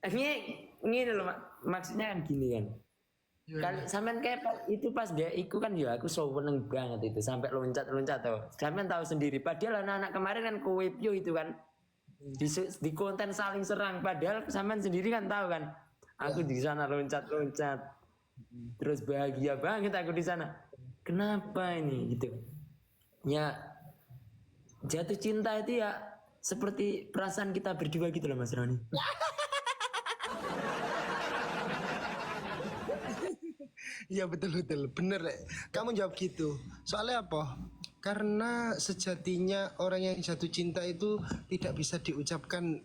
Ini loh, maksudnya kan gini kan. Kali sampean kayak itu pas dia iku kan ya aku seneng banget itu sampai loncat-loncat tuh. Sampean tahu sendiri. Padahal anak-anak kemarin kan kowe itu kan di konten saling serang. Padahal sampean sendiri kan tahu kan. Aku di sana loncat-loncat. Terus bahagia banget aku di sana. Kenapa ini gitu? Ya jatuh cinta itu ya seperti perasaan kita berdua gitu loh Mas Roni. Iya betul betul, bener Lek. Kamu jawab gitu. Soalnya apa? Karena sejatinya orang yang jatuh cinta itu tidak bisa diucapkan,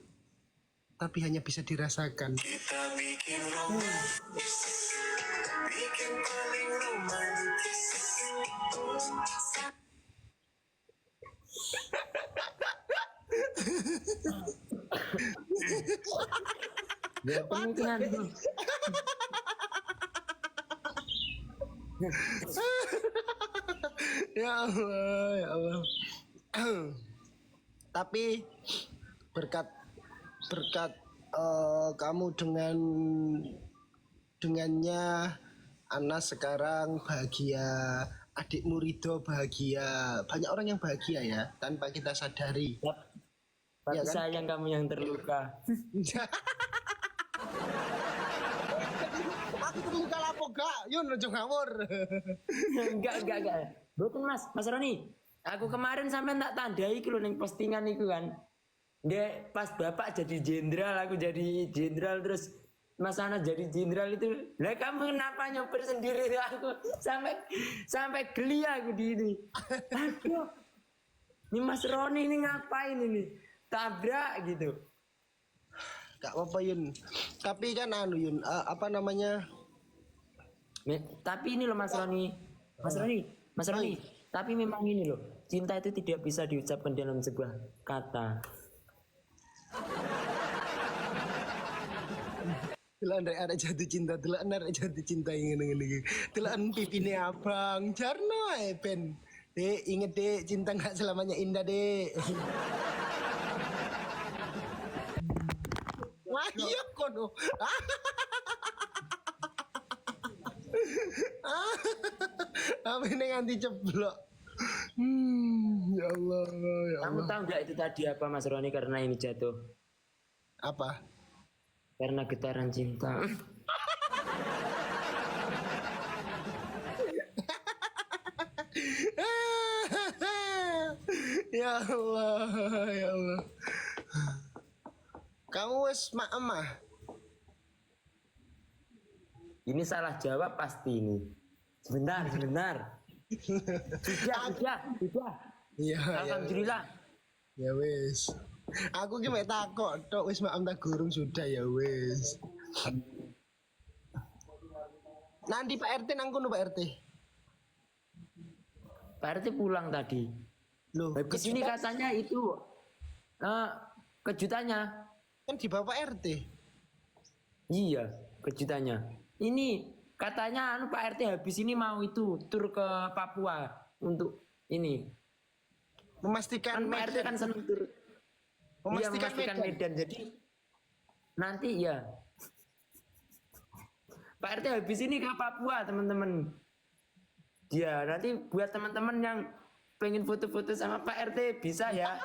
tapi hanya bisa dirasakan. Kita bikin romantis, bikin paling romantis. Ya kemungkinan itu. Ya Allah, ya Allah. Tapi berkat berkat kamu dengannya Ana sekarang bahagia, adikmu Ridho bahagia, banyak orang yang bahagia ya tanpa kita sadari. Tapi Iya kan? sayang kamu yang terluka. Aku terluka lapo gak? Yun ojo ngawur. Enggak. Betul Mas, Mas Roni. Aku kemarin sampai tak tandai iki lho ning postingan iku kan. Dia pas bapak jadi jenderal, aku jadi jenderal terus Mas Ana jadi jenderal itu. Lah kamu kenapa nyopir sendiri aku sampai sampai geli aku di ini. Aduh. Ini Mas Roni ini ngapain ini? Tabrak gitu. Gak apa-apa Yun. Tapi kan anu Yun, apa namanya? Tapi ini loh Mas Roni, Mas Roni, Mas Roni. Tapi memang ini loh, cinta itu tidak bisa diucapkan dalam sebuah kata. Delokan rek arek jatuh cinta, delokan arek jatuh cinta ngene-ngene iki. Delokan pipine abang, jarno ae ben. Dek, inget dek, cinta nggak selamanya indah dek. Wah iya kono. Apa ini nganti ceblok. Ya Allah, ya Kamu Allah. tahu nggak itu tadi apa Mas Roni karena ini jatuh? Apa? Karena getaran cinta. Ya Allah, ya Allah. Kamu wis maem ah? Ini salah jawab pasti ini. Sebentar, sebentar. Sudah, sudah. Iya, ya. Alhamdulillah. Ya wis. Aku ki mek takok tok wis maem tak gurung sudah ya wis. Nanti Pak RT nang kono Pak RT. Pak RT pulang tadi. Loh, Habis ini katanya itu kejutannya. kan di Bapak RT. Iya, kejutannya. Ini katanya anu Pak RT habis ini mau itu tur ke Papua untuk ini. Memastikan Kan Pak RT kan seneng tur. Memastikan, iya, memastikan Medan. Medan. Jadi nanti ya Pak RT habis ini ke Papua, teman-teman. Ya, nanti buat teman-teman yang pengen foto-foto sama Pak RT bisa ya.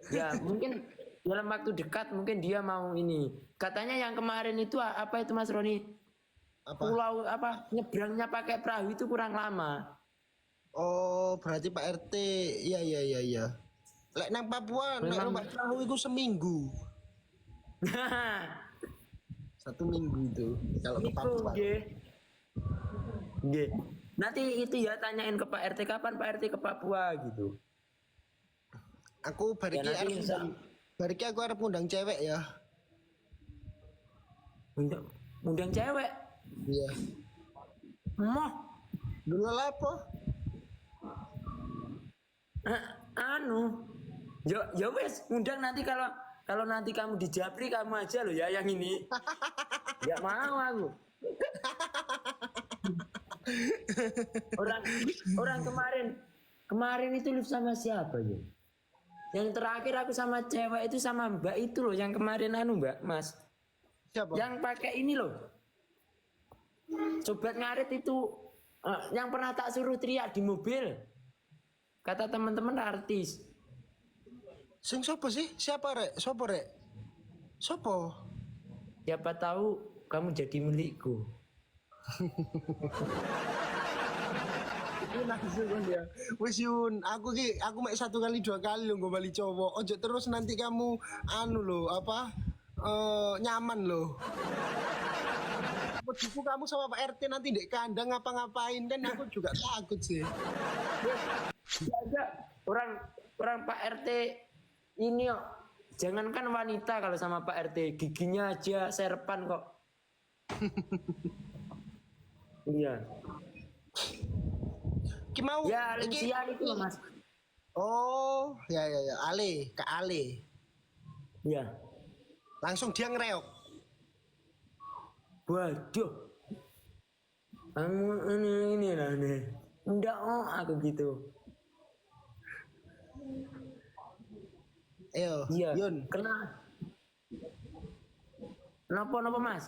Ya, mungkin dalam waktu dekat mungkin dia mau ini. Katanya yang kemarin itu apa itu Mas Roni? Apa? Pulau apa nyebrangnya pakai perahu itu kurang lama. Oh, berarti Pak RT. Iya iya iya iya. Lek nang Papua nek numpak perahu iku seminggu. 1 minggu itu kalau ke Papua. Nggih. Nggih. Nanti itu ya tanyain ke Pak RT kapan Pak RT ke Papua gitu. Aku bariki Ya, nanti arep insya- bariki aku arep ngundang cewek ya. Undang cewek. Iya. Moh. Dulu lah apa? Anu. Ya ya wes, undang nanti kalau nanti kamu dijapri kamu aja loh ya yang ini. Enggak mau aku. Orang kemarin itu live sama siapa ya? Yang terakhir aku sama cewek itu sama Mbak itu loh yang kemarin anu Mbak, Mas. Siapa? Yang pakai ini loh. Sobat ngarit itu yang pernah tak suruh teriak di mobil. Kata teman-teman artis. Sing sopo sih? Siapa rek? Sopo rek? Sopo? Siapa tahu kamu jadi milikku. Ini langsung kan ya. Wis Yun, aku ki aku mek satu kali dua kali lho bali cowok. Ojo terus nanti kamu anu lho apa? Nyaman loh. Wediku kamu sama Pak RT nanti di kandang ngapa-ngapain kan aku juga takut sih. Enggak, orang orang Pak RT ini kok. Jangankan wanita kalau sama Pak RT, giginya aja serpan kok. Iya. Ki mau Ya, iki- Lucia itu loh, Mas. Oh, ya ya ya, Ale, ke Ale. Iya. Langsung dia ngereok. Waduh. Kamu ini lah nih. Enggak, oh aku gitu. Ayo, Iya. Yun. Kena. Napa napa Mas?